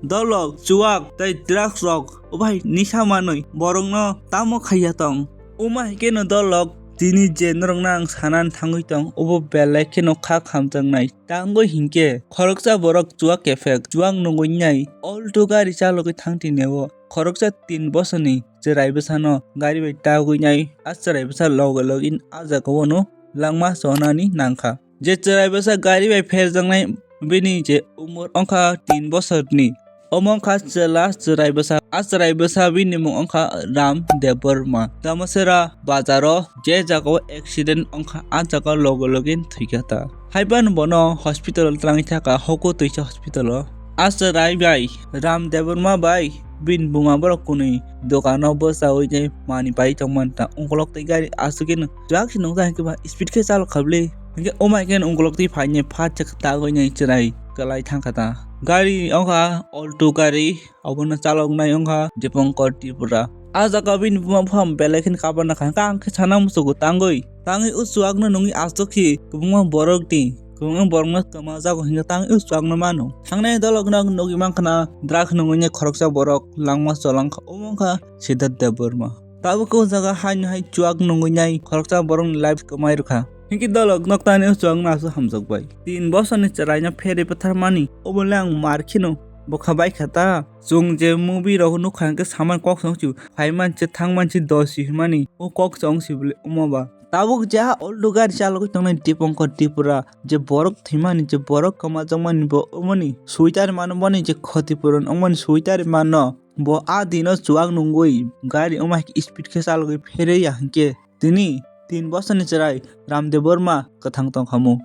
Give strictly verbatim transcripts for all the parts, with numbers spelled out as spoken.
Dolok, chuwak tei drugs rok obai nisa manwi borokno tamo khaiya tong? Wngma hinkhe no dolok, tini je norokno ang sanani thangwi tong, obo belai kheno kha khamjaknai. Tangwi hinkhe khoroksa borok chuwak kephek, chuwak nungwi nai alto gari chalogwi thangtini o khoroksa tin bosorni chwrai bwsano gari bai tagwi nai, a chwrai bwsa loge loge a jagao no langma chonani nangkha. Je chwrai bwsa gari bai pherjaknai bini je umor wngkha tin bosorni. Omo wngkha chwla chwrai bwsa. A chwrai bwsa bini mung wngkha Ram Debbarma. Damasera bazaro je jagao accident wngkha, a jaga loge loge thwikha ta. Haiphano bono hospital o twlangwi thaka, hoko twisa hospital o. A chwrai bai Ram Debbarma bai bini buma borok kwnwi dogano bwchawi tei manwi pai tongmani ta. Ungkolok tei gari aswk khe no twlak se nukjak hinkhe ba speed khe chalok kha bwle. Hinkhe omo hai khe ungkolok twi phainai phat se tagwi nai chwrai kwlai thangkha ta. Gari wngkha alto gari, obono chaloknai wngkha Dipankar Tripura. A jaga bini buma buphang belai kheno kabana kha, hinkhe ang khe sana muchugo tangwi. Tangwi o chuwakno nungwi aswk khe kwbangma borok di. Kwbangma borokno kwmajago hinkhe tangwi o chuwakno mano. Thangnai dolokno ang nugwi mankha na drug nungwi khoroksa borok langma cholangkha, omo wngkha Siddharth Debbarma. Tabuk o jaga haino hai chuwak nungwi nai khoroksa borokni life kwmai rwkha. Hinkhe dolok noktani o chuwakno aswk hamjakbai. Tin bosorni chwraino pherwi bwtharmani obo le ang mar kheno bwkha baikha ta. Chwng je movie rok nukha hinkhe saman kok song si phaiman se thangman se dosi hwnmani o kok song si bwle omo ba. Tabuk je alto gari chalogwi tongnai Dipankar Tripura, je borok thwimani, je borok kwmajakmani bo omoni suitar mano, boni je khoti puron ongmani suitar mano. Bo a dino chuwak nungwi gari omo hai khe speed khe chalogwi pherwi ya hinkhe tini tin bosorni chwrai Ram Debbarma kwthang tongkhamu.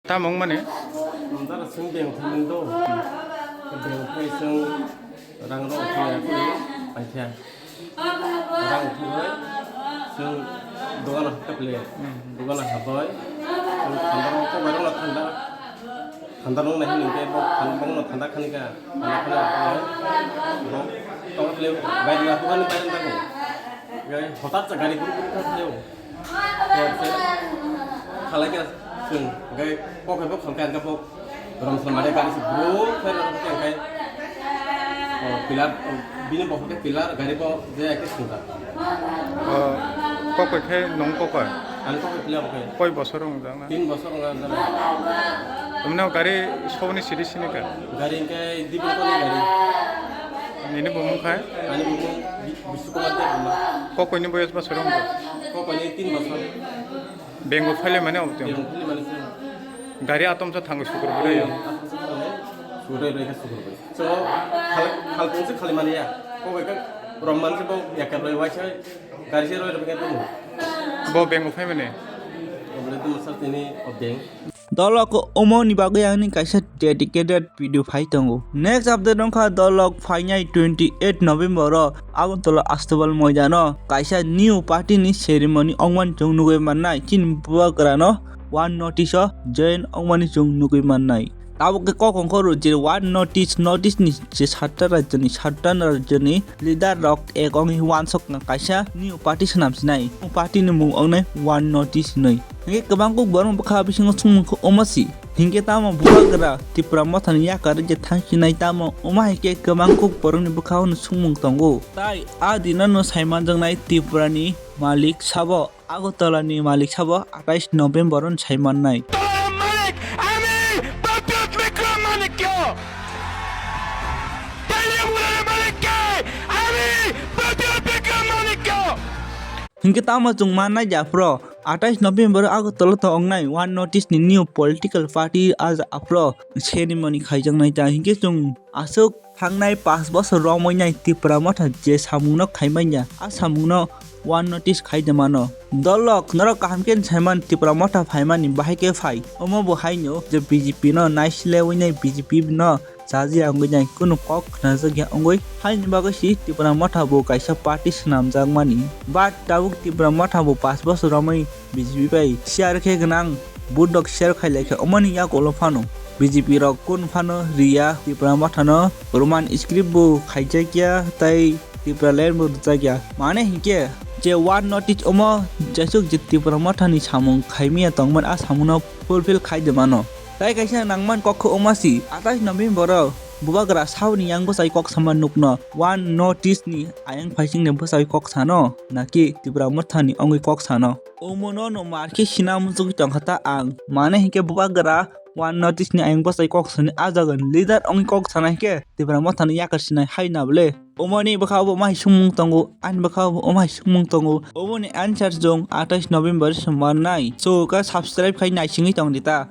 Tamo wngmani? Amtara chwng beng thangmani do. Beng thai chwng rang rok thangya khe paikha. Rang thangwi chwng dogano hakhe phle. Dogano habwi chwng thanda rok kokbai rokno thanda. Thanda rok nai hwnwi khe bo thanda rokno thanda khani kha. Thanda khani bo tongthai bai rwna hwnwi bai rwna thango. Gai hotat sa gari guru guru kha thaio. Khalai khe chwng, hwnkhe kok hai bo khalkha, hwnkhe bo rom slam mare gari se bro khe rw khe hwnkhe, o, pillar, o, bini bokhok khe pillar, gari bo je hai khe swngjak. O, kok hai khe nwng kok hai? Ani kok hai pillar bo khe. Koi bosor wng jak na? Tin bosor wng jak na. Omno gari soni siri sini kha? Gari hwnkhe Dipin koni gari. Nini bumung khai? Ani bumung Bi-, Bishu Kumar Debbarma. Kok hai ni boyos bosor wng jak? Kok hai ni tin bosor. Bengo phaile mane obo tong. Bengo phaile mane se. Gari atom sa thango sukur bwrwi yo. Atom sa thango, sukur bwrwi khe sukur bwrwi. So, khal-, khalpung se khali mani ya. Ko bai khe rom man se bo yakar roi waisa gari se roi roi khe tong. Bo bengo phai mane. Obole tong sa tini o beng. Dolok omo ni bagwi ani kaisa dedicated video phai tongo. Next update wngkha dolok phainai twenty eight November o Agartala Astabal moidano kaisa new party ni ceremony ongmani chwng nugwi mannai. Chini bubagrano one notice o join ongmani chwng nugwi mannai. Tabuk khe kok ongkhoro je one notice, notice ni je satta rajyo ni, satta rajyo ni leader rok ek ongwi wansok kaisa new party swnam sinai. Party ni mung wngnai one notice hinwi. Hinkhe kwbang kuk borok bwkha bisingo swngmung khe omo si. Hinkhe tamo bubagra Tipra Motha ni yakar je thang sinai tamo omo hai khe kwbang kuk borok ni bwkha no swngmung tongo. Tai a dino no sai manjaknai Tripura ni malik sabo, Agartala ni malik sabo atais November o sai mannai. Malik, ami Pradyot Bikram Manikya. Taliya bulare malik ke, ami Pradyot Bikram Manikya. Hinkhe tamo chwng mannai je aphro atais November o Agartala to ongnai one notice ni new political party a je aphro ceremony khaijaknai ta. Hinkhe chwng aswk thangnai pash bosor romwi nai Tipra Motha je samungno khaimanya, a samungno one notice khai de mano. Dolok norok kaham khe saiman Tipra Motha phaimani bahai khe phai. Omo bo haino je B J P no naislewi nai, B J P no chajiya wngwi nai, kunu kok khnajakya wngwi. Haini bagwi si Tipra Motha bo kaisa party swnamjakmani. But tabuk Tipra Motha bo pash bosor romwi B J P bai share khe gwnang vote rok share khai laikha, omoni yakulo phano B J P rok kun phano riya, Tipra Motha no Roman script bo khaijakya tei Tipraland bo rwjakya. Mane hinkhe je one North East omo jesuk je Tipra Motha ni samung khaimaya tongmani a samung no fulfill khai de mano. Tai kaisa nangman kok khe omo si atais November o bubagra sauni yang bwsai kok sama nukno one North East ni ayang phaising ni bwsai kok sano naki Tipra Motha ni ongwi kok sano. Omo no no mar khe sina muchugwi tongkha ta ang. Mane hinkhe bubagra one North East ni ayang bwsai kok sani a jaga ni leader ongwi kok sana hinkhe Tipra Motha ni yakar sinai hai na bole. Omoni bwkha bo omo hai sungmung tongo, ani bwkha bo omo hai sungmung tongo. Omoni answer jong atais November se manai. So ka subscribe khai naisingwi tong di ta.